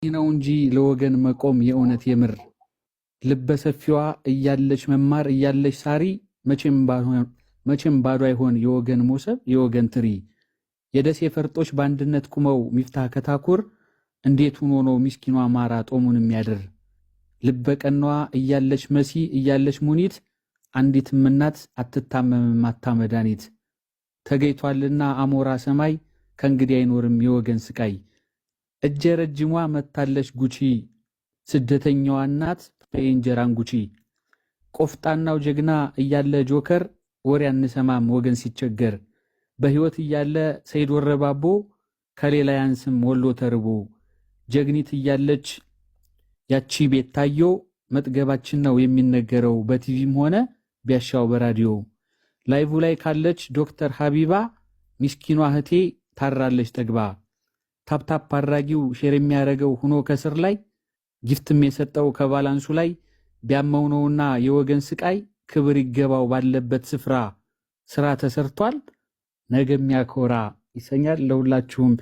ነው እንጂ ለወገን መቆም የእውነት የምር። ልበሰፊዋ እያለች መማር እያለች ሳሪ፣ መቼም ባዶ አይሆን የወገን ሞሰብ የወገን ትሪ። የደሴ ፈርጦች በአንድነት ቁመው ሚፍታህ ከታኩር፣ እንዴት ሆኖ ነው ሚስኪኗ አማራ ጦሙን የሚያድር? ልበቀኗ እያለች መሲ እያለች ሙኒት፣ አንዲትም እናት አትታመምም አታ መድኃኒት። ተገኝቷልና አሞራ ሰማይ፣ ከእንግዲህ አይኖርም የወገን ስቃይ። እጀ ረጅሟ መታለች ጉቺ፣ ስደተኛዋ እናት በእንጀራን ጉቺ። ቆፍጣናው ጀግና እያለ ጆከር፣ ወሬ አንሰማም ወገን ሲቸገር። በሕይወት እያለ ሰይድ ወረባቦ፣ ከሌላ ያንስም ወሎ ተርቦ። ጀግኒት እያለች ያቺ ቤታዮ፣ መጥገባችን ነው የሚነገረው በቲቪም ሆነ ቢያሻው በራዲዮ። Live ላይ ካለች ዶክተር ሀቢባ፣ ሚስኪኗ እህቴ ታራለች ጠግባ። Tap tap አድራጊው share የሚያደርገው ሆኖ ከስር ላይ፣ gift ም የሰጠው ከ balance ኡ ላይ፣ ቢያመው ነውና የወገን ስቃይ፣ ክብር ይገባው ባለበት ስፍራ። ስራ ተሰርቷል ነገ የሚያኮራ ይሰኛል። ለሁላችሁም